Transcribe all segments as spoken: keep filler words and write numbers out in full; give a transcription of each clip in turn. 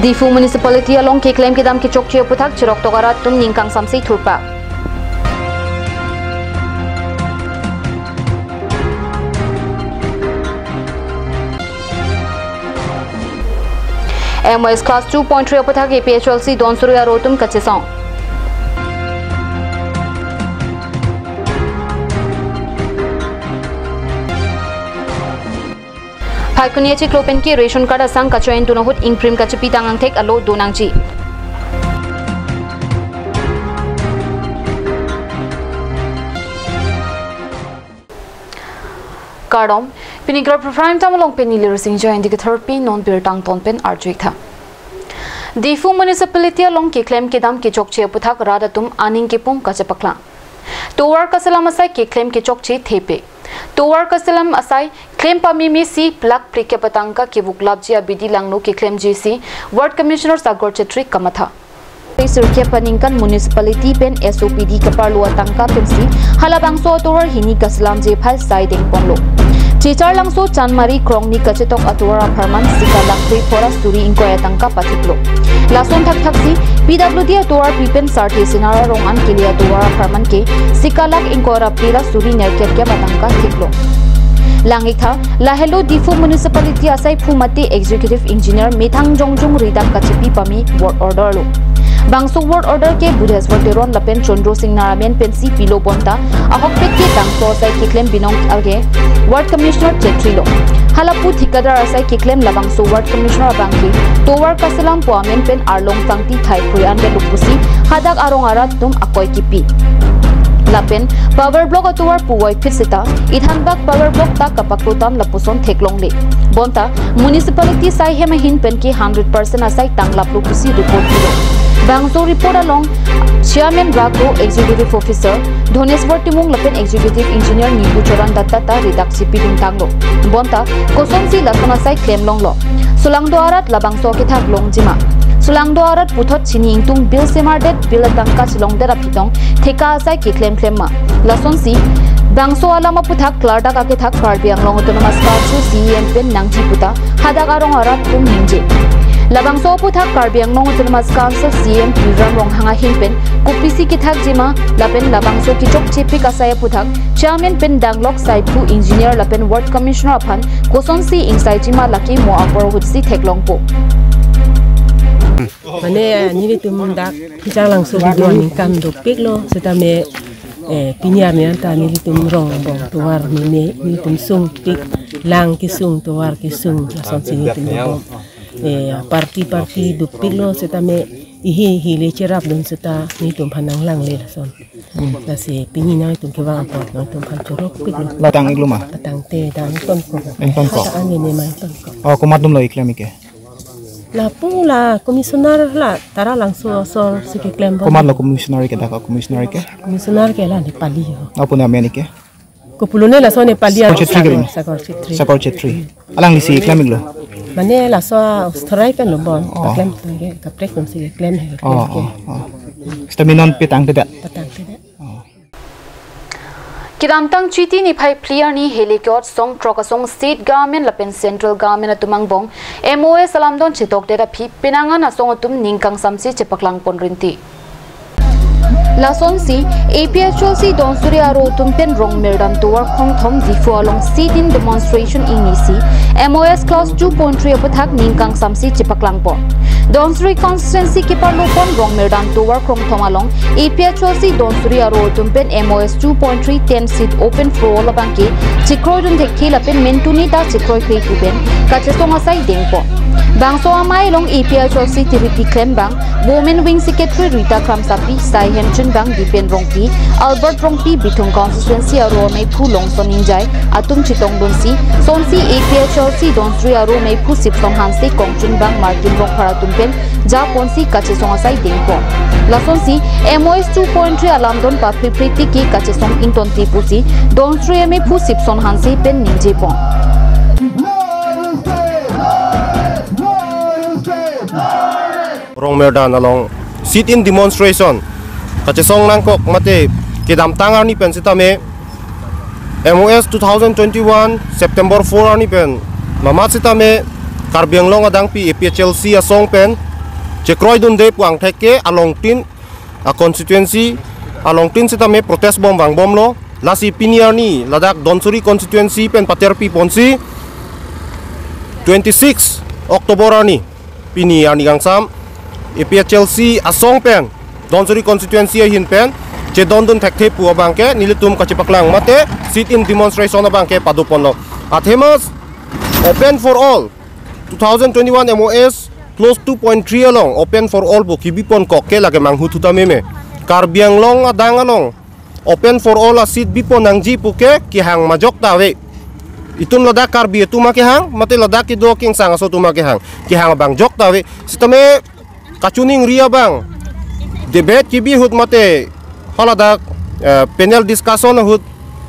Diphu Municipality along keklem kedam kechokche aputhak cheroktok arat atum ning kangsamse thurpak. M O S Class two point three aputhak A P H L C Donsuri aro atum kachesong. Phaikuni achiklo pen ke ration card asang kachoin tun ahut ingprim kachepi tang angthek alo do nangji. Kardom, pini Grappri Prime Time along pen neli Rising Jain dikethar pi non birta angton pen arju-ik tha. Diphu Municipality along keklem kedam kechokche aputhak rat atum aning kepung kachepaklang. Tovar kaselam asai keklem kechokche thepi. Tovar kaselam asai klem pamemesi plak plikep atangka kevuklapji abidi langno keklemjisi Ward Commissioner Sagar Chetri kamatha. Sirkep aningkan municipality pen S O P D kaparlo atangka pensi halabangso atovar hini kaselamji aphai sai dengponlo. Chicharlangso Chanmari krongni kachetok atovar apharman sika lakh phli phora suri ingkoi atangka pathiklo. Lason thakthaksi P W D atovar pi pen Sarthe Singnar arong an kele atovar apharman ke sika lakh ingkoi ra phli ra suri nerkep kep atangka thiklo. Lang-iktha, lahelo Diphu Municipality asaiphu mate Executive Engineer methang jongjong ridak kachepi pame work order lo. Bangso work order ke Budheswar Teron lapen Chandra Singnar amen pensi pilo bonta ahokpet ke bangso asai keklem binong age Ward Commissioner Chetri lo. Halapu thikadar asai keklem labangso Ward Commissioner abang ke tovar kaselampo amen pen Arlong Sangti Thaikuri an delo pusi hadak arong arat atum akoi kipi. Lapen power block atovar puvoiphit seta ithanbak power block ta kapaklotam lapuson theklongle. Bonta municipality sai hem ahin pen ke hundred percent asai tanglaplo pusi report pilo. Bangso report along Chairman Rako, Executive Officer Dhoneswar Timung lapen Executive Engineer Nipu Choran Datta ta ridak chepidun tanglo. Bonta kosonsi lason asai klemlonglo? Sulangdo arat labangso kethak longjima? Sulangdo arat puthot chini ingtung bill semardet, bill atangka chelongdet aphi tong theka asai keklem klem ma? Lasonsi bangso alam aputhak klardak akethak Karbi Anglong Autonomous Council C E M pen nangji puta hadak arong arat atum ningje. Labangso aputhak Karbi Anglong Autonomous Council C E M Tuliram Ronghang ahin pen kopisi kethakjima lapen labangso kechokchepik asai aputhak Chairman pen danglok saiphu Engineer lapen Ward Commissioner aphan kosonsi ingsaijima lake mo apor ahutsi theklongpo. Mane nelitum dak Chicharlangso kedo aningkan dopiklo setame, eh, pini arni anta nelitum rongbong tovar meme, nelitum sungpik, lang kesung tovar kesung lasonsi nelitum dobom. Eh, party party dopiklo setame ihi hile cherapdun seta nelitum aphan nanglangle lason. Hmm. Lasi pini nangtum kevang apot nangtum aphan chorokpiklo. La tang-iklo ma? Patangte, dang tonkok. Ingtonkok. Hata ange ne ma ingtonkok. Oh, komat atumlo keklem-ik ke? Lapu la commissioner la Taralangso asor si keklempo. Komatlo commissioner ke, dak commissioner ke? Commissioner ke la Nepali ho. Apuni amen ke? Kopulone laso Nepali. Sagar Chetri ke rin? Sagar Chetri. Sagar Chetri. Alanglisi klem-iklo? Mane laso Osthorai pen lo bon. Oh. Paklem tangke kaprek atumsi keklem he. Oh, oh, oh. Seta mi non patangtedet? Patangtedet. Oh. Kedamtang Chiti niphai phli arni Helikot song throk asong state government lapen central government atum angbong M O S alamdon chetokdet aphi penang an asong atum ning kangsamse chepaklangpon rinti. Lasonsi A P H L C Donsuri aro atum pen Rongmirdan tovar krongthom Diphu along sit-in demonstration ingnisi M O S clause two point three aputhak ning kangsamse chepaklangpon. Donsuri constituency keparlopon Rongmirdan tovar krongthom along A P H L C Donsuri aro atum pen M O S two point three ten seat open for all abangke chekroidun thekthe lapen mentuni ta chekroikre pu pen kachesong asai dengpon. Bangso amei along A P H L C tiripi klembang Women Wing Secretary Rita Kramsapi, sai hemchunbang Dipen Rongpi, Albert Rongpi, Bithung constituency aro ameiphu Longson Ingjai atum chetongdunsi, sonsi A P H L C Donsuri aro ameiphu Sipson Hanse, kongchunbang Martin Rongphar atum pen japonsi kachesong asai dengpon. Lasonsi M O S two point three alamdon paphriphri tiki kachesong ingtonte pusi Donsuri ameiphu Sipson Hanse pen ningjepon. Rongmirdan along sit-in demonstration kachesong nangkok mate kedamtang arni pen setame M O S two thousand twenty-one September four arni pen mamat setame Karbi Anglong adangpi A P H L C asong pen chekroidunde pu angthek ke alongtin a constituency alongtin sitame protest bom vangbomlo. Lasi pini arni ladak Dhansiri constituency pen paterpi ponsi twenty-six October arni, pini arni kangsam A P H L C asong pen Dhansiri constituency ahin pen chedondun thekthe pu abang ke nelitum kachepaklang mate sit-in demonstration abang ke padoponlo. Athemas open for all two thousand twenty-one M O S clause two point three along open for all pu kibipon kok ke lake manghut thuta meme. Karbi Anglong adang along open for all a seat bipon nangji pu ke kehang majok ta ave. Itum ladak Karbi atum akehang mate ladak kedo kengsang aso atum akehang, kehang abang jok ta ave. Sitame kachiningri abang debate kebi ahut mate haladak eh, panel discussion ahut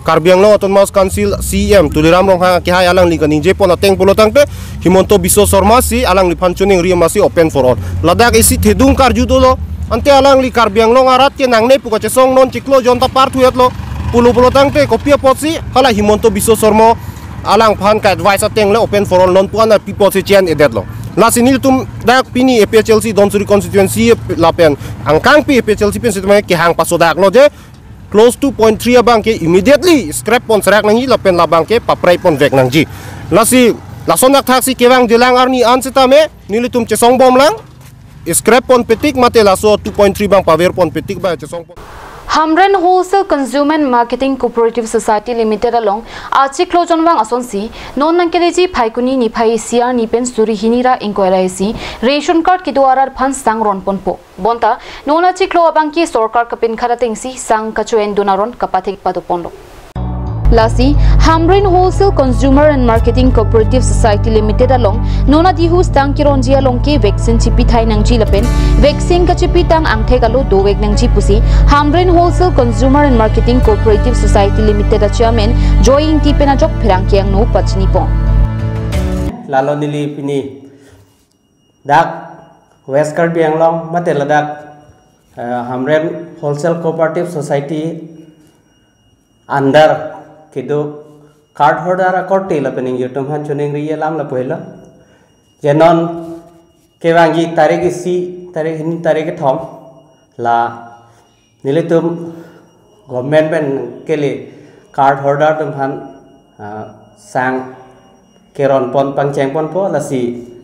Karbi Anglong Autonomous Council C E M Tuliram Ronghang akehai alangli kaningjepon ateng pulo tangte Himanta Biswa Sarma si alangliphan chiningri amatsi open for all. Ladak isi thedung karju dolo. Ante alangli Karbi Anglong arat ke nangne pu kachesong non chiklo jon ta parthu-etlo. Pulo pulo tangte kopi apotsi hala Himanta Biswa Sarma alangphan ka-advice ateng le open for all non pu-an pi apotsi chen-edetlo. Lasi nelitum dak pini A P H L C Dhansiri constituency lapen angkangpi A P H L C pen sitame kehang pasodaklo je clause two point three abang ke immediately scrap pon serak nangji lapen labang ke paprei pon vek nangji. Lasi lason dak thaksi kevang jelang arni an sitame nelitum chesong bomlang, scrap pon petik mate laso two point three abang paver pon petik abang chesong pon. Hamren Wholesale Consumer and Marketing Cooperative Society Limited along achiklo jonvang asonsi non nangkeleji Phaikuni niphai isi arni pen suri hini ra ingkoi ra isi ration card kedo arat aphan sang ronponpo. Bonta non achiklo abang ke sorkar kapinkhat atengsi sang kacho-endun aron kapathik padoponlo. Lasi Hamren Wholesale Consumer and Marketing Cooperative Society Limited along non adihu sang keronji along ke vaccine chipithai nangji lapen vaccine kachipitang angthek alo dovek nangji pusi Hamren Wholesale Consumer and Marketing Cooperative Society Limited a chairman Joy Ingti pen ajok pherangke angno pachinipon. Lalo neli pini dak West Karbi Anglong mate ladak eh, Hamren Wholesale Cooperative Society under kedo card holder akorte lapen ingjir atum aphan chiningri alam lapu helo. Je non kevangji tarik isi, tarik hini, tarik kethom la nelitum government pen kele card holder atum aphan ah, sang keronpon pangchengponpo, lasi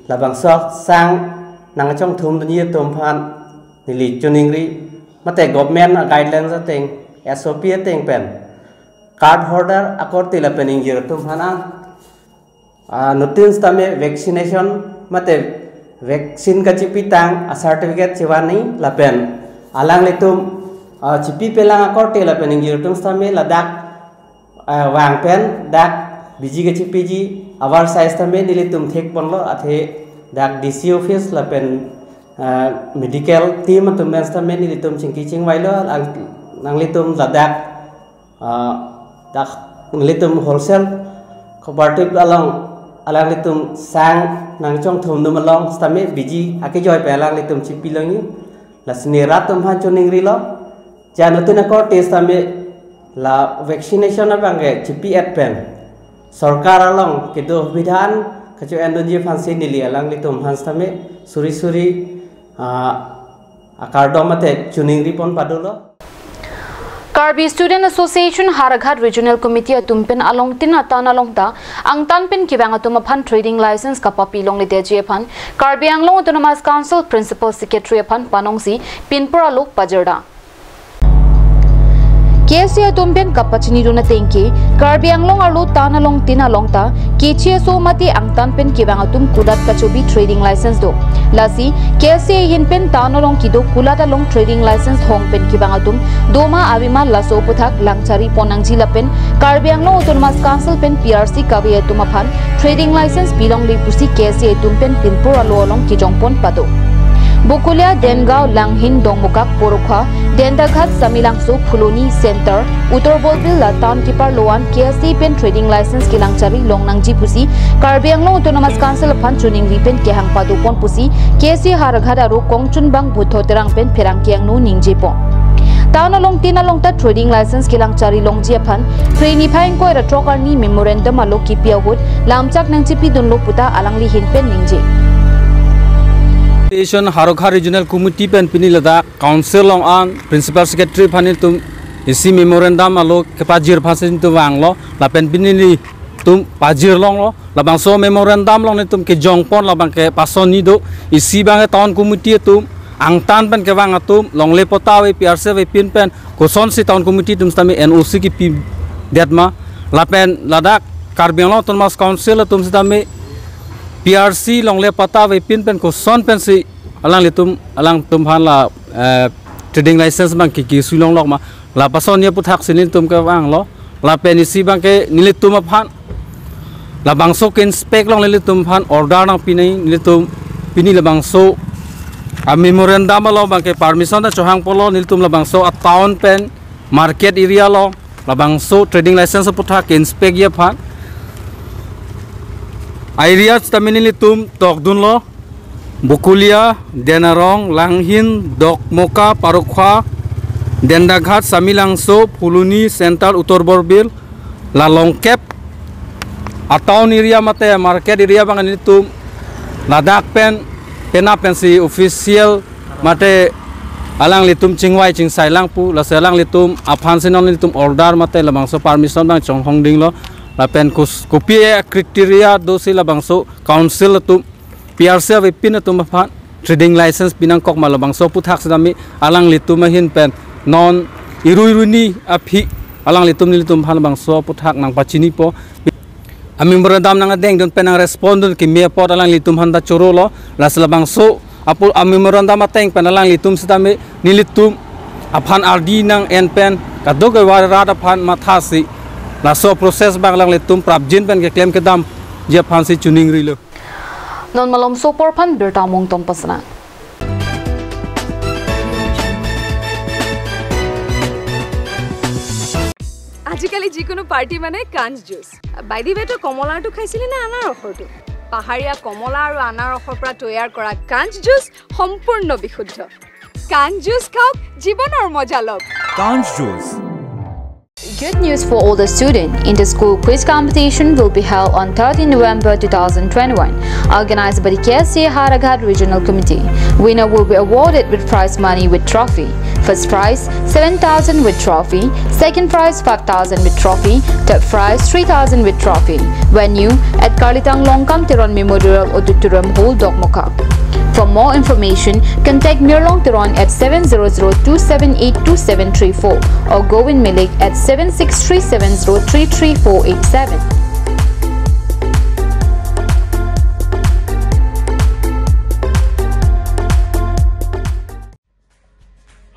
labangso sang nangchongthumdunji atum aphan neli chiningri mate government a guidelines ateng, S O P ateng pen card holder akorte lapen ingjir atum aphan ah, nuttin sitame vaccination mate vaccine kachipitang a certificate chevan nangji lapen alanglitum ah, chipipelang akorte lapen ingjir atum sitame ladak ah, vang pen dak biji kachipiji avar sai sitame nelitum thekponlo, athe dak D C office lapen ah, medical team atum pen sitame nelitum chingki chingvailo, ang, nanglitum ladak ah, dak nanglitum wholesale cooperative along alanglitum sang nangchongthumdun along sitame biji akejoi pen alanglitum chipilongji. Lasi neli rat atum aphan chiningrilo, je nuttin akorte sitame la vaccination abang ke chipi-et pen sorkar along kedo bidhan kacho-endunji aphansi neli alanglitum aphan sitame suri suri ah, akardom mate chiningripon padolo. Karbi Student Association Howraghat Regional Committee atum pen alongtin atan along ta angtan pen kevang atum aphan trading license kapapilongledetji aphan Karbi Anglong Autonomous Council Principal Secretary aphan panongsi pinpur alo pajirda. K S A atum pen kapachinidun ateng ke Karbi Anglong arlo tan alongtin along ta kechi aso mate angtan pen kevang atum kulat kachobi trading license do. Lasi K S A ahin pen tan along kedo kulat along trading license hong pen kevang atum doma avema laso aphuthak langcharipon nangji lapen Karbi Anglong Autonomous Council pen P R C kave atum aphan trading license pilongle pusi K S A atum pen pinpur alo along kejongpon pado. Bokolia, Dengaon, Langhin, Dongmukak, Porokha, Dentaghat, Samelangso, Phuloni, Center, Uttor Borbil la town keparlo an K S A pen trading license kelangchari long nangji pusi Karbi Anglong Autonomous Council aphan chiningri pen kehang padopon pusi K S A Howraghat aro kongchunbang Butho Terang pen pherangke angno ningjepon. Tan alongtin along ta trading license kelangchari longji aphan Phre niphai ingkoi ra throk arni memorandum alo kipi ahut lamchak nangchipidunlo puta alangli ahin pen ningje. Association Howraghat Regional Committee pen pini ladak Council along an Principal Secretary aphan nelitum isi memorandum alo kepajir aphansi nelitum vanglo, lapen pini nelitum pajir longlo. Labangso memorandum along nelitum kejongpon labang ke pasonni do, isi abang ke Town Committee atum angtan pen kevang atum longle patta ave, P R C avepin pen kosonsi Town Committee atum sitame N O C kepidet ma, lapen ladak Karbi Anglong Autonomous Council atum sitame P R C longle patta avepin pen koson pensi alanglitum, alangtum aphan la, eh, trading license abang ke, ke-issue longlok ma, la pasonni aputhak si nelitum kevanglo. Lapen isi abang ke nelitum aphan labangso ke-inspect along nelitum aphan order nangpi nangji, nelitum pini labangso a-memorandum along abang ke permission ta chohangponlo, nelitum labangso a-town pen market area along labangso trading license aputhak ke-inspectji aphan. A-area sitame nelitum tokdunlo, Bokolia, Denarong, Langhin, Dokmoka, Parokhowa, Dendaghat, Samelangso, Phuloni, Central, Uttor Borbil, la Longkep a-town area mate market area abang nelitum ladak pen penap pensi official mate alanglitum chingvai chingsai lang pu, lasi alanglitum aphansi non nelitum order mate labangso permission abang chonghongdinglo. Lapen kus-, kopi a-criteria dosi labangso Council atum, P R C avepin atum aphan trading license pinangkok ma, labangso aputhak sitame alanglitum ahin pen non iru iru ni aphi alanglitum nelitum aphan labangso aputhak nangpachinipo. A-memorandum nangdengdun pen nang-respond dun kimi apot alanglitum aphan ta chorolo, lasi labangso apu a-memorandum ateng pen alanglitum sitame nelitum aphan ardi nang-en pen kadokave rat aphan mathasi laso process abang alanglitum prapjin pen keklem kedamji aphansi choningrilo. Non malomso apor aphan birta mongtom pasana. আজিকালি যিকোনো পাৰ্টি মানে কাঞ্চ juice. By the ৱে, তই কমলাৰটো খাইছিলি নে আনাৰসৰটো? পাহাৰীয়া কমলা আৰু আনাৰসৰ পৰা তৈয়াৰ কৰা কাঞ্চ জুচ সম্পূৰ্ণ বিশুদ্ধ। কাঞ্চ জুচ খাওক, জীৱনৰ মজা লওক। কাঞ্চ juice. Good news for all the students. Inter-school quiz competition will be held on thirteenth November two thousand twenty-one, organized by the K S A Howraghat Regional Committee. Winner will be awarded with prize money with trophy. First prize, seven thousand with trophy. Second prize, five thousand with trophy. Third prize, three thousand with trophy. Venue, at Karlitang Longkam Teron Memorial Auditorium Hall, Dokmoka. For more information, contact Mirlong Teron at seven zero zero two seven eight two seven three four or Govin Milik at seven six three seven zero three three four eight seven.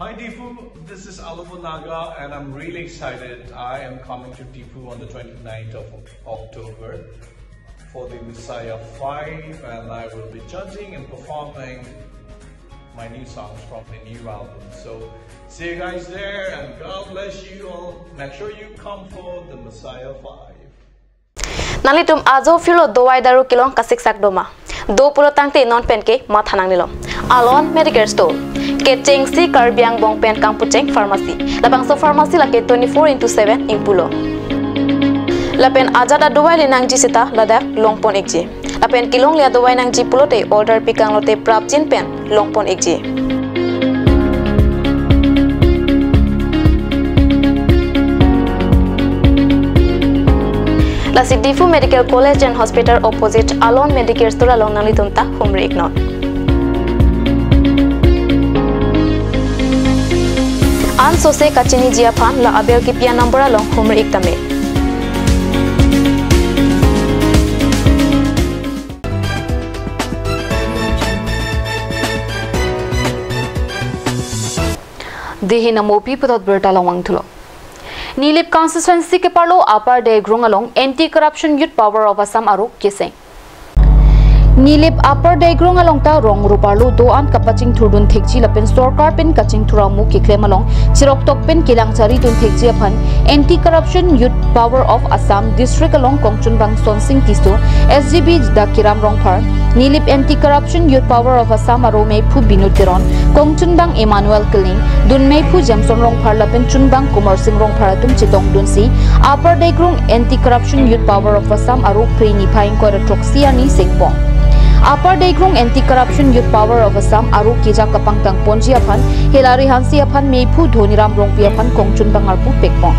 Hi Diphu, this is Alomo Naga and I'm really excited. I am coming to Diphu on the twenty-ninth of October for the Messiah five, and I will be judging and performing my new songs from the new album. So see you guys there, and God bless you all. Make sure you come for the Messiah five. Nanglitum ajo phirlo dovai daru kelong kasiksak doma. Do pulo tangte non penke matha nangnelo. Alon Medicare Store. Kechengsi Karbi Anglong pen kangpucheng pharmacy. Labangso pharmacy lake twenty-four into seven ingpulo. Lapen ajat adovai le nangji seta ladak longpon ikji. Lapen kelongle adovai nangji pulote order pikanglote prapjin pen longpon ikji. Lasi Diphu Medical College and Hospital opposite Alon Medicare Store along nanglitum ta humri iknon. An sose kachiniji aphan la abel kipi a-number along humri ik tame. Dei hin amopi puthot birta longvang thulo. Nilip constituency keparlo Upper Degrong along Anti Corruption Youth Power of Assam aro keseng. Nilip Upper Degrong along ta rong roparlo do-an kapachingthurdun thekji lapen sorkar pen kachingthur amu keklem along chiroktok pen kelang charidun thekji aphan Anti Corruption Youth Power of Assam District along kongchunbang Sonsing Tisso, S G B Dakiram Rongphar, Nilip Anti Corruption Youth Power of Assam aro meiphu Binod Teron, kongchunbang Emmanuel Killing, dun meiphu Jameson Rongphar lapen chunbang Kumar Singh Rongphar atum chetongdunsi Upper Degrong Anti Corruption Youth Power of Assam aro phre niphai ingkoi ra throksi arni sengpong. Upper Degrong Anti-Corruption Youth Power of Assam aro kejak kapangtang ponji aphan Hilary Hanse aphan meiphu Dhoniram Rongpi aphan kongchun pangarpu pekpon.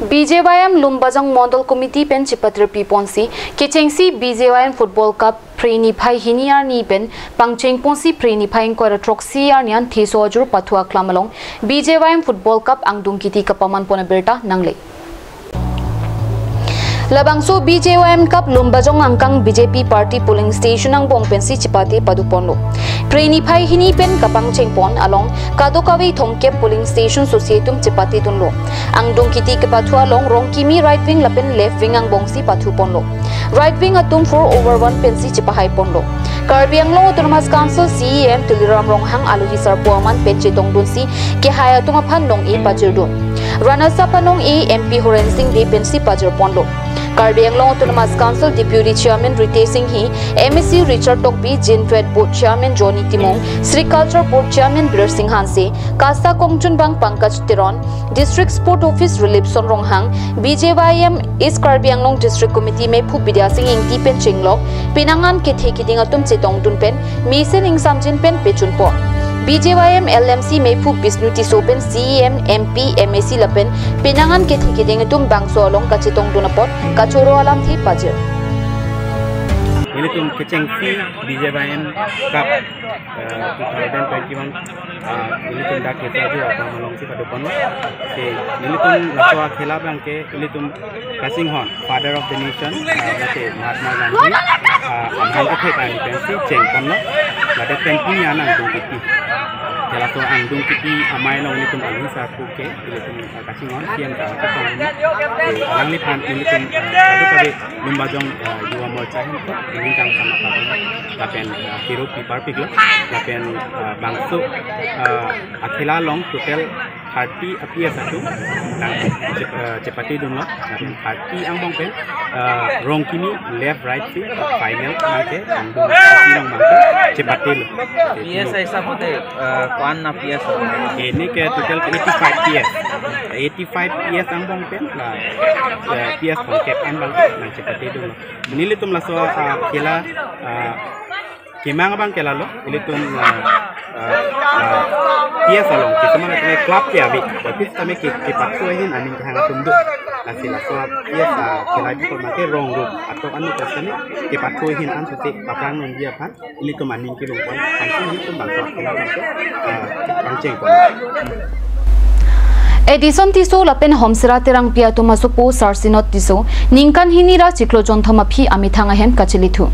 B J Y M Lumbajong Mondol Committee pen chipatir piponsi kechengsi B J Y M Football Cup Phre niphai hini arni pen pangchengponsi Phre niphai ingkoi ra throksi arni an Theso ajur pathu aklam along B J Y M Football Cup angdung kiti kapamanpon abirta nangle. Labangso B J Y M Cup Lumbajong angkang B J P Party Polling Station angbong pensi chipate paduponlo. Phre niphai hini pen kapangchengpon along kadokave thomkep polling station susi atum chipatedunlo. Angdung kiti kepathu along Rongkimi right wing lapen left wing angbongsi pathuponlo. Right wing atum four over one pensi chipahaiponlo. Karbi Anglong Autonomous Council C E M Tuliram Ronghang alohi sarpo aman pen chetongdunsi kehai atum aphan nong-e pajirdun. Runners up anong-e M P Horen Sing Bey pensi pajirponlo. Karbi Anglong Autonomous Council Deputy Chairman Ritesh Enghi, M A C Richard Tokbi, Jinfed Board Chairman Johnny Timung, Sri Culture Board Chairman Bir Sing Hanse, KASA kongchunbang Pankaj Teron, District Sport Office Rilipson Ronghang, B J Y M East Karbi Anglong District Committee meiphu Bidya Sing Ingti pen chenglok penang an kethe kiding atum chetongdun pen mesen ingsamjin pen pechunpo. B J Y M L M C meiphu Bishnu Tisso pen C E M, M P, M A C lapen penang an kethe kiding atum bangso along kachetongdun apot kachoro alamthe pajir. Nelitum kechengsi B J Y M Cup, eh, two thousand twenty-one, ah, nelitum dak Theso ajur aklam alongsi paduponlo. Si nelitum laso akhela abangke nelitum Kasing Hon, Father of the Nation, ah, mate Mahatma Gandhi, ah, amahang kethek ani pensi chengponlo. Ladak pen pini an angdung kiti. Laso angdung kiti amei along nelitum alohi sarpo ke, nelitum, ah, Kasing Hon, C M ta chetongdun. Si alangliphan nelitum, ah, kadokave Lumbajong, ah, Yuva Morcha ahin ko, nelitum kangsam apa lapen, ah, hero pipar piklo, lapen, ah, bangso, ah, akhela along total thirty A P S atum nang chep-, eh, chepatedunlo. Lapen thirty angbong pen, eh, Rongkimi left right si final abangke angdung thirty along abangke chepatelo. A P S aisa pote, eh, ko-an A P S ho? Ini ke total ke eighty-five A P S. Eighty-five A P S angbong pen la, eh, A P S thomkep an abangke nang chepatedunlo. Nelitum laso, ah, khela, ah, kemang abangke lalo, ilitum, ah, ah, ah, P S along, kisama na kami club ke abi, tapi kami ke, kepathu ahin aning kehang atum do. Lasi laso P S, ah, khela di ko make rong do, atok anu kami kepathu ahin an suti papang nun dia pan, ilitum aning ke lungkon, pansi ilitum bangsa khela bangsa, ah, pangchengpon. Edison Tisso lapen Homsera Terangpi atum asopo Sarsinot Tisso ningkan hini ra chiklo jonthom aphi amethang ahem kachelethu.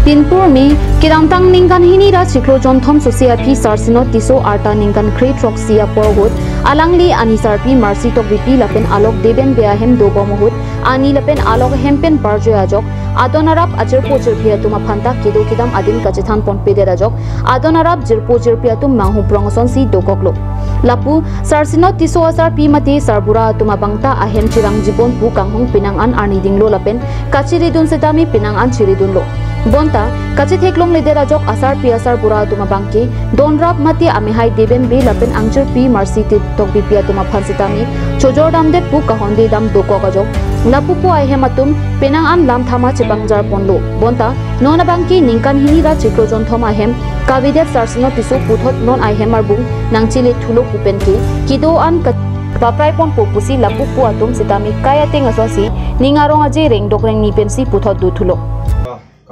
Pinpur me, kedamtang ningkan hini ra chiklo jonthom susi aphi Sarsinot Tisso arta ningkan kre throksi apor ahut, alangli ani sarpi Mercy Tokbipi lapen alok Deben Bey ahem dobom ahut, ani lapen alok ahem pen barjoi ajok, adon arap ajirpo jirpi atum aphanta kedo kedam adin kachethanponpedet ajok, adon arap jirpo jirpi atum manghuprong asonsi dokoklo. Lapu, Sarsinot Tisso asarpi mate sarbura atum abangta ahem chirangji pon pu kanghong penang an arni dinglo lapen kachiridun setame penang an chiridunlo. Bonta, kachitheklongledet ajok asarpi asarbura atum abangke, donrap mate amehai Deben Bey lapen angjirpi Mercy Tokbipi atum aphan setame, chojor damdet pu kahonde dam dokok ajok. Lapu pu ahem atum, penang an lam thama chepangjarponlo. Bonta, non abangke ningkan hini ra chiklo jonthom ahem kavedet Sarsinot Tisso puthot non ahem arbung nangchelethulo pu penke, kedo an ka-, paprai ponpo pusi lapu pu atum setame kai ateng asonsi ning arong aje rengdok rengni pensi puthot dothulo.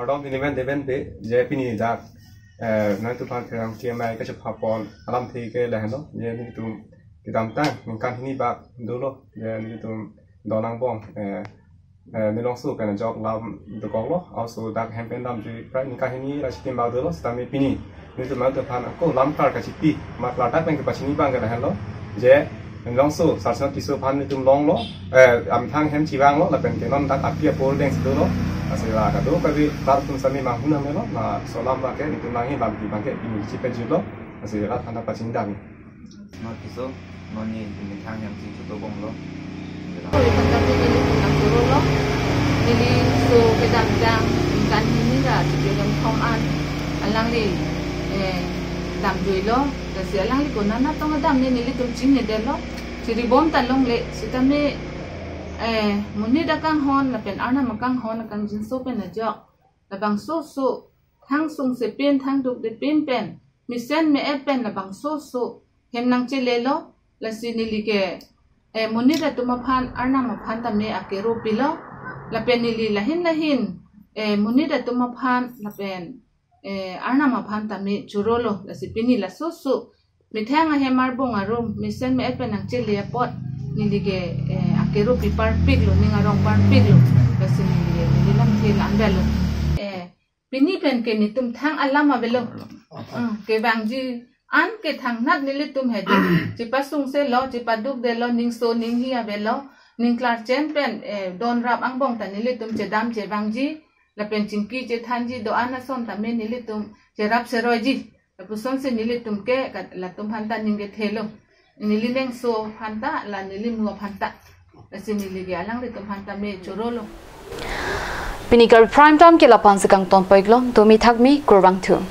Kardom pini men Deben Bey, je pini dak, eh, nangtum aphan kerang T M I kachephapon alamthe ke lahenlo, je nelitum kedamtang ningkan hini bak dolo, je nelitum don angbong, eh, eh, Milongso pen ajok lam dokoklo, aso dak hem pen damjui prai ningkan hini ra chitim bak dolo, setame pini nelitum nangtum aphan ako lam klar kachipi, mat klardak pen kepachini abangke lahenlo, je Milongso Sarsinot Tisso aphan nelitum longlo, eh, amethang hem chevanglo, lapen ke non dak api apor dengsi dolo, lasi la kadokave tar atum setame manghun hamelo, laso alam abangke nelitum nangji lampi abangke pini chipejutlo, lasi la aphan pachini dam. Sarsinot Tisso, non ne methang hem si chotobomlo. Kori phan kami nelitum nangkorolo. Nelitum kedamtang ningkan hini ra chiklo jonthom an alangli, eh, damjuilo. Lasi alangli konat natong adam ne nelitum chingnedetlo. Chiribom ta longle, sitame, eh, monit akanghon lapen Arnam akanghon akangjinso pen ajok labangso oso, thang sungse pen, thang dukde pen pen, mesen me-et pen labangso oso hem nangchelelo. Lasi neli ke, eh, monit atum aphan, Arnam aphan tame akero pilo. Lapen neli lahin lahin, eh, monit atum aphan lapen, eh, Arnam aphan tame chorolo. Lasi pini laso oso, methang ahem, arbung arum, mesen me-et pen nangchele apot neli ke, eh, akero pi parpiklo, ning arong parpiklo. Lasi neli ke, neli lamthe la-an avelo. Eh, pini pen ke netum thang alam avelo. Ah, kevangji an ke thangnat nelitum hedi. Chepasungselo, chepadukdelo, ning so ning hi avelo, ning klarchen pen, eh, don rap angbong ta nelitum chedam chevangji, lapen chingki chethanji do-an ason tame nelitum cherap cheroiji. Lapusonsi nelitum ke kat-, latum aphan ta ning kethelo. Neli nengso aphan ta, la neli mu aphan ta. Lasi neli ke alanglitum aphan tame chorolo. Pini Karbi Prime Time ke lapu-an si kangton pon-iklo, domi thakmi, kurvangthu.